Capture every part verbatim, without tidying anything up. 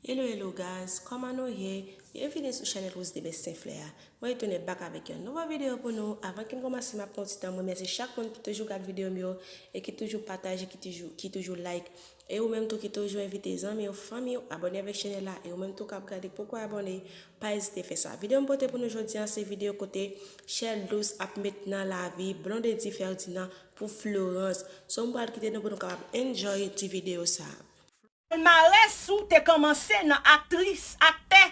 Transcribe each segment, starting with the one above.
Hello, hello guys, kòman nou ye? Byenvini sou chanèl Rose de Best Senflè a. Mwen retounen back avèk yon nouvo videyo pou nou. Avan ke n kòmanse, m ap pran ti tan m remèsye chak moun ki toujou gad videyo m yo e ki toujou pataje, ki toujou, ki toujou like. E ou menm tou ki toujou envite zanmi w, fanmi w, abòne avèk chanèl la. E ou menm tou k ap gade, poko abòne, pa ezite fè sa. Videyo m pote pou nou jodi a, se videyo kote Shell Dous ap met nan lavi Blondedy Ferdinand pou Florence. So m pral kite nou pou nou kapab enjoy ti videyo sa a. Palmarès ou te kòmanse nan aktris, aktè,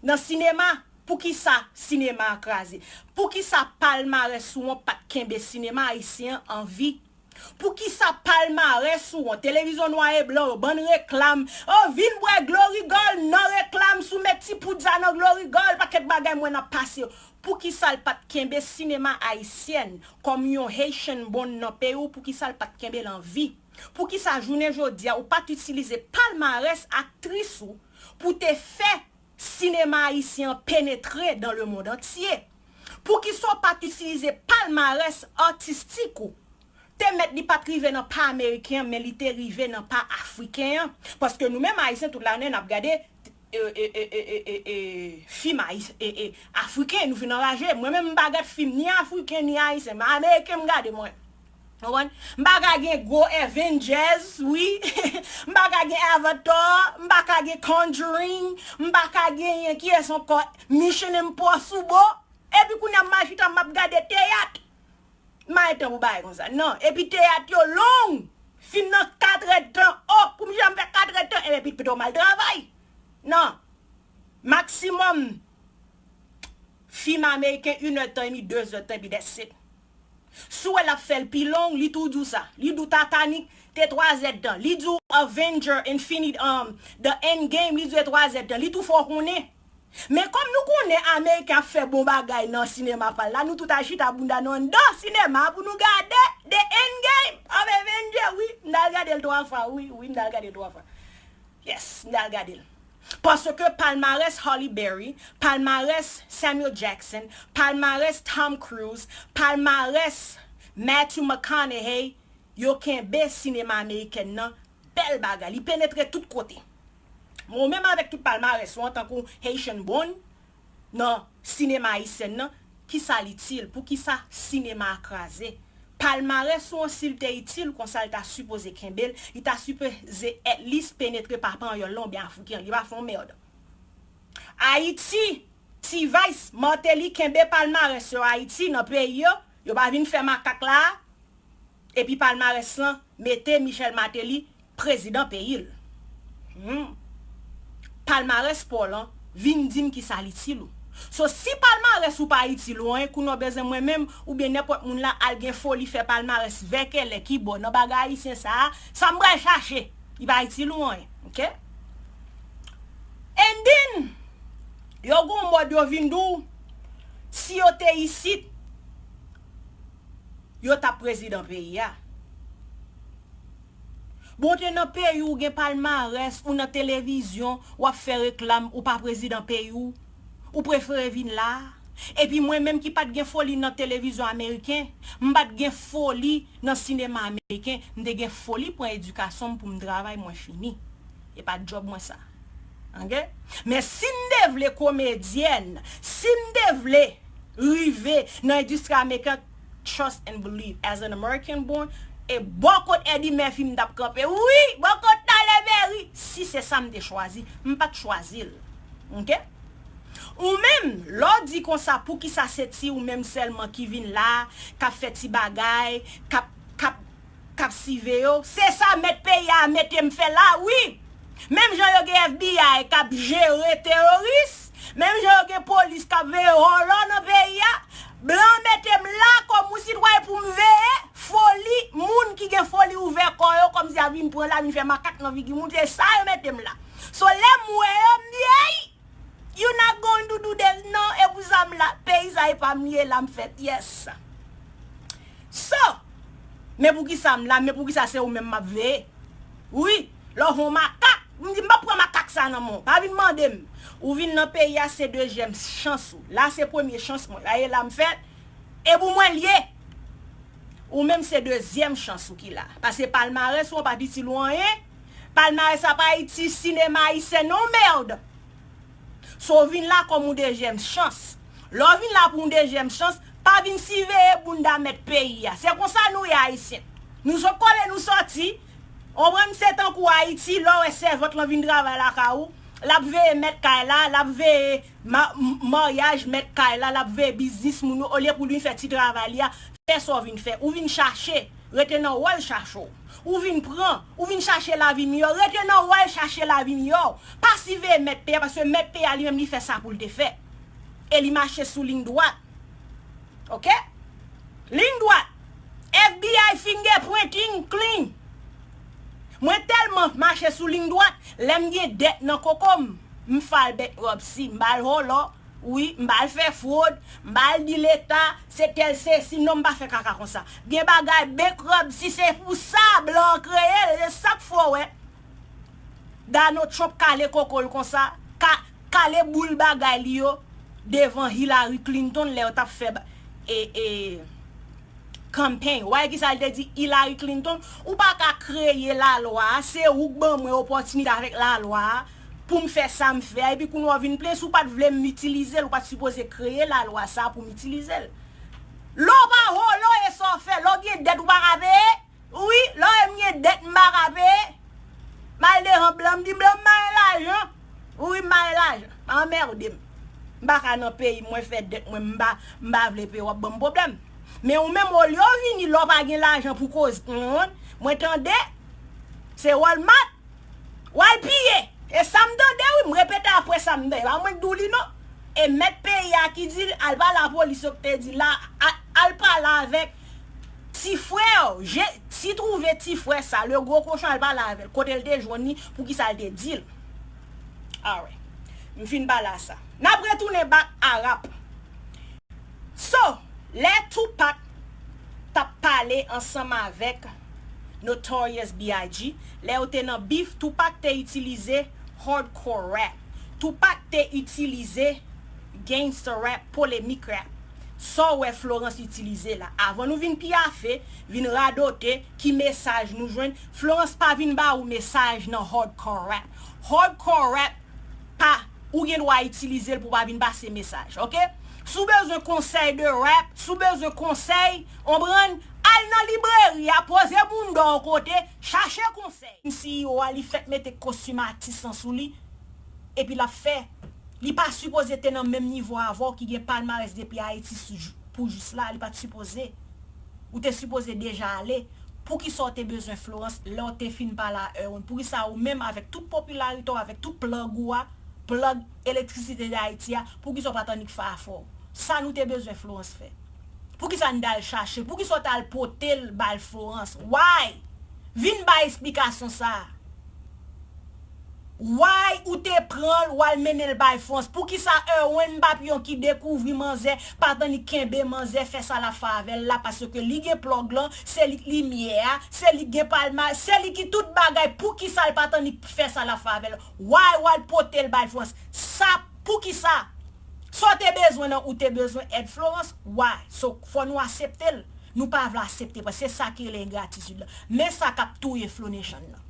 nan sinema. Poukisa sinema a kraze? Poukisa palmarès ou an pa t kenbe sinema ayisyen an an vi? Poukisa palmarès ou an, televizyon nwa e blan yo, bann reklam, o vin bwè Glorigòl nan reklam, si w met ti poud sa nan Glorigòl, pakèt bagay m wè n ap pase yo. Poukisa l pa t kenbe sinema ayisyèn kòm yon Haitian born nan peyi w? Poukisa l pa t kenbe l an vi? Poukisa jounen jodi a ou pa t itilize palmarès aktris ou pou te fè sinema ayisyen an penetre dans le monde entier? Poukisa w pa t itilize palmarès atistik ou? Te mèt li pa t rive nan pa ameriken an, men li te rive nan pa afriken an. Paske nou menm ayisyen, tout lannen n ap gade e, e, e, e, e, e, e, fim ayis-, e, e, afriken, nou fin anraje. Mwen menm, m pa gad fim ni afriken, ni ayisyen, men ameriken m gade mwen. Konprann? M pa ka gen gwo Avengers, wi. M pa ka gen Avatar, m pa ka gen Conjuring, m pa ka genyen kiyès ankò, Mission Impossible. Epi kounye a m al chita, m ap gade teyat. M pa gen tan pou bagay konsa. Non. Epi teyat yo long. Fim nan katrèdtan. O, pou m janm fè katrèdtan. Ebyen, pi-, pito m al travay. Non. Maksimòm, fim ameriken, inèdtan emi, dezèdtan, epi that's it. Si w wè l ap fè l pi long, li tou di w sa. Li di w Titanic te twazèdtan. Li di w Avenger Infinity, um, The Endgame, li di w e twazèdtan. Li tou fè w konnen. Men kòm nou konnen ameriken ap fè bon bagay nan sinema pa l la, nou tout al chita bounda nou anndan sinema pou nou gade The Endgame of Avenger, wi, m t al gade l twa fwa, wi, wi, m t al gade l twa fwa. Yes, m t al gade l. Paske palmarès Halle Berry, palmarès Samuel Jackson, palmarès Tom Cruise, palmarès Matthew McConaughey, yo kenbe sinema amerikèn nan bèl bagay. Li penetre tout kote. Bon, menm avèk tout palmarès ou an tankou Haitian born nan sinema ayisyèn nan, kisa l itil? Poukisa sinema a kraze? Palmarès ou an, si l te itil konsa, l ta sipoze kenbe l, li ta sipoze at least penetre pa panyòl lan oubyen afriken an. Li pa fè yon mèd. Ayiti, T-Vice, Martelly kenbe palmarès yo Ayiti nan peyi yo, yo pa vin fè makak la a, epi palmarès lan mete Michel Martelly prezidan peyi l. Hmm. Palmarès pa w lan, vin di m kisa l itil ou. So, si palmarès ou pa itil ou anyen, kounye a w bezwen mwen menm, oubyen nenpòt moun la al gen foli fè palmarès vè kèlè ki bò nan bagay ayisyen sa a, sa m pral chache, li pa itil ou anyen, oke? And then, yo gon mòd yo vin di w, si yo te isit, yo t ap prezidan peyi a. Bon, w te nan peyi w, ou gen palmarès, ou nan televizyon, w ap fè reklam, ou pa prezidan peyi w, ou prefere vin la a. Epi mwen menm ki pa t gen foli nan televizyon ameriken, m pa t gen foli nan sinema ameriken, m te gen foli pran edikasyon m pou m travay, mwen fini. E pa djòb mwen sa. Oke? Men si m te vle komedyèn, si m te vle rive nan endistri ameriken, trust and believe, as an American born, e bò kot Eddie Murphy m t ap kanpe. Wi, bò kot Halle Berry, si se sa m te chwazi, m pa t chwazi l. Oke? Ou menm, lè w di konsa, poukisa se ti ou menm sèlman ki vin la, k ap fè ti bagay, k ap, k ap, k ap siveye w? Se sa mèt peyi a mete m fè la, wi. Menm jan yo gen F B I k ap jere teworis, menm jan yo gen polis k ap veye vòlò nan peyi a, blan mete m la kòm yon sitwayen pou m veye foli moun ki gen foli ouvè kò yo, kòmsi y ap vin pran l, vin fè makak nan figi moun, se sa yo mete m la. So, lè m wè yo, m di, ey! You not going to do that, non, e pou sa m la. Peyi sa e pa m li ye, la m fèt, yes. So, men poukisa m la, men poukisa se ou menm m ap veye? Wi, lè w yon makak, m di m p ap pran makak sa nan men w. Pa vin mande m. Ou vin nan peyi a, se dezyèm chans ou. La se premye chans mwen. La e la m fèt. E pou mwen l ye. Ou menm se dezyèm chans ou ki la. Paske palmarès ou an pa t itil ou anyen. Palmarès ap Ayiti, sinema ayisyen non mèd. So w vin la kòm yon dezyèm chans. Lè w vin la pou yon dezyèm chans, pa vin siveye bounda mèt peyi a. Se konsa nou ye ayisyen. Nou sot kote nou sòti, w konprann, se tankou Ayiti, lè w wè sèvant lan vin travay lakay ou, l ap veye mèt kay la, l ap veye ma- m- maryaj mèt kay la, l ap veye biznis moun yo, olye pou l vin fè ti travay li a, fè sa w vin fè. Ou vin chache, rete nan wòl chache w. Ou vin pran, ou vin chache lavi miyò, rete nan wòl chache lavi miyò. Pa siveye mèt peyi a, paske mèt peyi a li menm li fè sa pou l te fè. E li mache sou liy dwat. Oke? Liy dwat. F B I fingerprinting clean. Mwen tèlman mache sou liy dwat, lè m gen dèt nan koko m, m file bankruptcy, m ba l holo, wi, m ba l fè fwod, m ba l di leta, se tèl sesi, non, m pa fè kaka konsa. Gen bagay bankruptcy, se pou sa blan an kreye l, se sa k fè w wè Donald Trump kale koko l konsa, ka, kale boul bagay li yo devan Hillary Clinton lè yo t ap fè ba- e, e, campaign. Ou wè kisa l te di Hillary Clinton? Ou pa ka kreye lalwa a, se ou k ban mwen opòtinite avèk lalwa a pou m fè sa m fè a, epi kounye a w vin plenyen si w pa t vle m itilize l, ou pa t sipoze kreye lalwa sa a pou m itilize l. Lè w pa holo e sa w fè, lè w gen dèt ou pa ka peye, wi, lè w wè m gen dèt m pa ka peye, m al devan blan m di blan m mare lajan, wi, m mare lajan, anmède m. M pa ka nan peyi mwen fè dèt mwen, m pa, m pa vle peye, w ap ban m pwoblèm. Men ou menm olye w vini lè w pa gen lajan pou koze, mwen tande, se Walmart, w al piye. E sa m tande wi, m repete apre sa m tande. E pa mwen k di w li non. E mèt peyi a ki di l, al pale a polis yo k te di l la, a- al pale avèk ti frè w, je- si twouve ti frè sa, le gros cochon, al pale avè l. Kote l te jwenn li, poukisa l te di l. Alright. M fin pale a sa. N ap retounen back a rap. So, lè Tupac t ap pale ansanm avèk Notorious B I G, lè yo te nan bif, Tupac te itilize hardcore rap. Tupac te itilize gangster rap, polemik rap. Sa w wè Florence itilize la. Avan nou vin piyafe, vin radote, ki mesaj nou jwenn, Florence pa vin ba ou mesaj nan hardcore rap. Hardcore rap pa, ou gen dwa itilize l pou w pa vin pase mesaj, oke? Si w bezwen konsèy de rap, si w bezwen konsèy, w konprann, al nan libreri a, poze bounda w kote, chache konsèy. C E O a, li fèk mete kostim atis lan sou li, epi l ap fè. Li pa sipoze te nan menm nivo avè w ki gen palmarès depi Ayiti sou- pou jis la, li pa t sipoze. Ou te sipoze deja ale. Poukisa w te bezwen Florence lè w te fin pale a Erwin? Poukisa ou menm avèk tout popilarite w, avèk tout plug ou a, plug elektrisite Dayiti a, poukisa w pa t annik fè afè w? Sa nou te bezwen Florence fè? Poukisa n t al chache? Poukisa w t al pote l bay Florence? Why? Vin bay esplikasyon sa a. Why ou te pran l, w al mennen l bay Florence? Poukisa Erwin Papillon ki dekouvri manzè pa t annik kenbe manzè fè sa l ap fè avè l la? Paske li gen plug lan, se li k limyè a, se li k gen palmarès, se li ki tout bagay. Poukisa l pa t annik fè sa l ap fè avè l? Why w al pote l bay Florence? Sa, poukisa? Sa w te bezwen nan ou te bezwen èd Florence? Why? So, fò nou aksepte l. Nou pa vle aksepte, paske se sa ki rele engratitid la. Men sa k ap touye Flow Nation nan.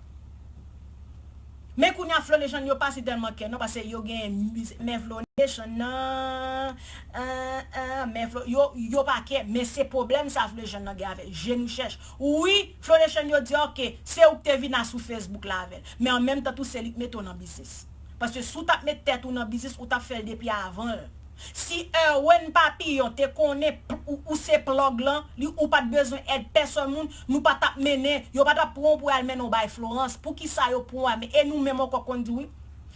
Men kounye a Flow Nation yo pa si tèlman kè non, paske yo gen mizik, men Flow Nation nan, an, an, men Flow, yo, yo pa kè, men se pwoblèm sa Flow Nation nan gen avè l. Je nou chèch. Wi, Flow Nation yo di, oke, se ou k te vin asou Facebook la avè l. Men an menm tan tou, se li k mete w nan biznis. Paske si w t ap met tèt ou nan biznis, ou t ap fè l depi avan l. Si Erwin Papillon te konnen p- ou, ou se plug lan, li ou pa t bezwen èd pèsòn moun, nou pa t ap mennen, yo pa t ap pran w pou al mennen w bay Florence. Poukisa yo pran w al men- e nou menm ankò konn di wi.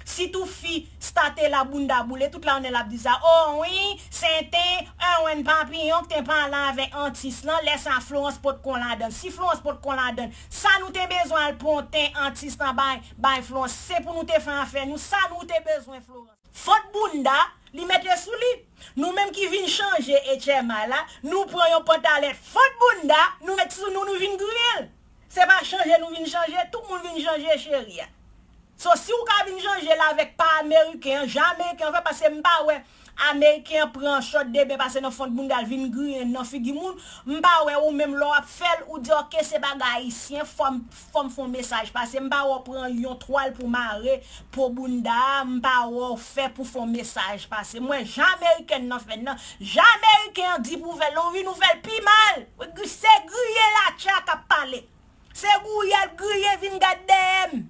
Sitou fi Statella bounda boule, tout la année l ap di sa. O wi, se te Erwin Papillon ki te pale avèk atis lan, lè sa Florence pot kon ladann. Si Florence pot kon ladann, sa nou te bezwen al pran ten atis lan bay, bay Florence? Se pou nou te fè afè nou, sa nou te bezwen Florence? Fòt bounda li mete sou li. Nou menm ki vin chanje H M I la, nou pran yon pantalèt fòt bounda, nou met sou nou, nou vin griye l. Se pa chanje nou vin chanje, tout moun vin chanje cheri a. So, si w ka vin chanje l avèk pa ameriken an, jan ameriken an fè, paske m pa wè ameriken an pran chòt de ben pase nan fon bounda l vin griyen nan figi moun, m pa wè ou menm lè w ap fè l, ou di, "Ok, se bagay ayisyen, fò m, fò m fè yon mesaj pase." M pa wè w pran yon twal pou mare po bounda a, m pa wè w fè pou fè yon mesaj pase. M wè jan amerikèn nan fè l nan, jan ameriken an di pou fè l, ou vin ou fè l pi mal. Se griyen latcha k ap pale. Se griyen l griyen vin gad dèyè m.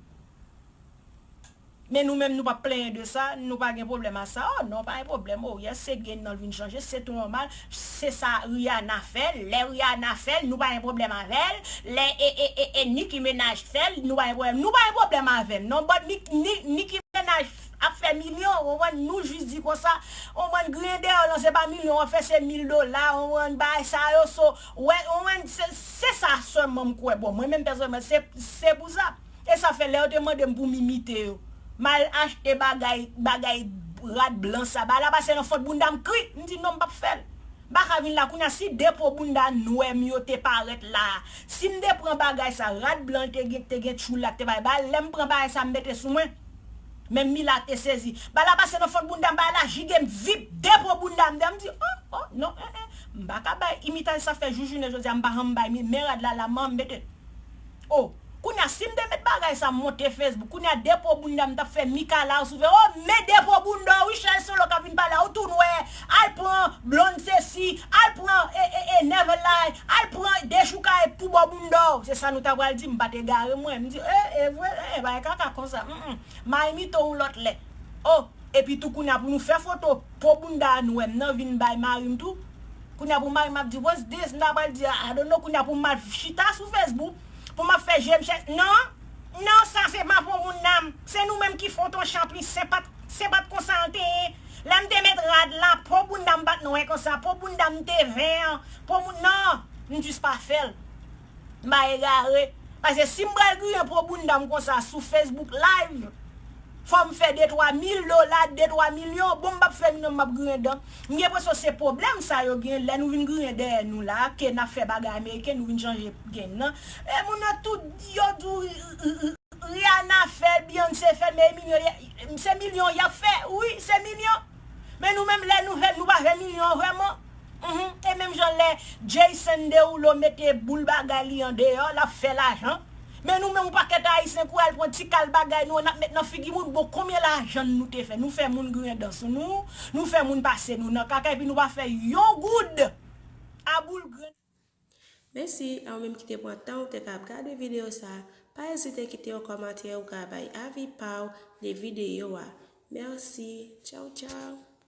Men nou menm nou p ap plenyen de sa, nou pa gen pwoblèm a sa. Oh non, pa gen pwoblèm. Oh yes, se gen nan l vin chanje, se tou nòmal. Se sa Rihanna fè, lè Rihanna fè l, nou pa gen pwoblèm avè l. Lè e, e, e, e Nicki Minaj fè l, nou pa gen pwoblèm. Nou pa gen pwoblèm avè l. Non, but Ni- Ni- Nicki Minaj ap fè milyon, ou konprann, nou jis di konsa, ou konprann, griyen dèyè w lan, se pa milyon w ap fè, se mil dola, ou konprann, bagay sa yo, so, wè, ou konprann, se, se sa sèlman m kwè. Bon, mwen menm pèsonèlman, se, se pou sa. E sa fè lè yo te mande m pou m imite yo, m al achte bagay, bagay rad blan sa, bagay la pase nan fon bounda m kri, m di non, m p ap fè l. M pa ka vin la kounye a, si de po bounda nwè m yo te parèt la, si m te pran bagay sa, rad blan te gen, te gen tchoul la, te bay, bay, lè m pran bagay sa, m mete sou mwen, menm Mila te sezi. Bagay la pase nan fon bounda m, bagay la jige m vip, de po bounda m, m di, oh, oh, non, eh, eh, m pa ka bay imitasyon sa fè jou jounen jodi a, m pa janm bay mi, men rad la, la, man, m mete. Oh, kounye a, si m te met bagay sa monte Facebook, kounye a, de po bounda m t ap fè Mika la sou fè, oh, men de po bounda w, wi, Chèl Solo k ap vin pale a, ou tou nwè, al pran Blonde Ceci, al pran, e, e, e, Never Lie, al pran Dechouka e pou bò bounda w. Se sa nou ta pral di, m pa t egare mwen. M di, e, e vre, e, bagay kaka konsa, mm, mm. M a imite w yon lòt lè. Oh, epi tou kounye a pou nou fè foto, po bounda a nwè m nan vin bay mari m tou. Kounye a pou mari m ap di, "What's this?" M ta pral di, "I don't know." Kounye a pou m al chita sou Facebook, pou m ap fè je m chèch. Non, non, sa se pa pou moun nan. Se nou menm ki fè w ton chanpli, se pa t, se pa t konsa an te ye. Lè m te met rad la, po bounda m pa t nwè konsa, po bounda m te vè an, po moun, non, m jis pa fè l. M pa egare. Paske si m pral griyen po bounda m konsa sou Facebook Live, fò m fè de twa mil dola, de twa milyon. Bon, m p ap fè milyon, m ap griyen dan. M gen enpresyon se pwoblèm sa yo gen lè nou vin griyen dèyè nou la, ke n ap fè bagay ameriken, nou vin chanje gen nan. E moun yo tout, yo di w, Rihanna fè l, Beyoncé fè l, men milyon, se milyon y ap fè. Wi, se milyon. Men nou menm, lè nou fè l, nou pa fè milyon vrèman. Mhm. E menm jan lè Jason Derulo mete boul bagay li andeyò, l ap fè lajan. Men nou menm, yon pakèt ayisyen kouri al pran ti kal bagay nou an, n ap met nan figi moun. Bon, konbyen lajan nou te fè? Nou fè moun griyen dan sou nou, nou fè moun pase nou nan kaka, epi nou pa fè yon goud a boul grenn. Mèsi a ou menm ki te pran tan ou te ka ap gade videyo sa. Pa ezite kite yon kòmantè ou ka bay avi pa w de videyo a. Mèsi. Tchaw, tchaw.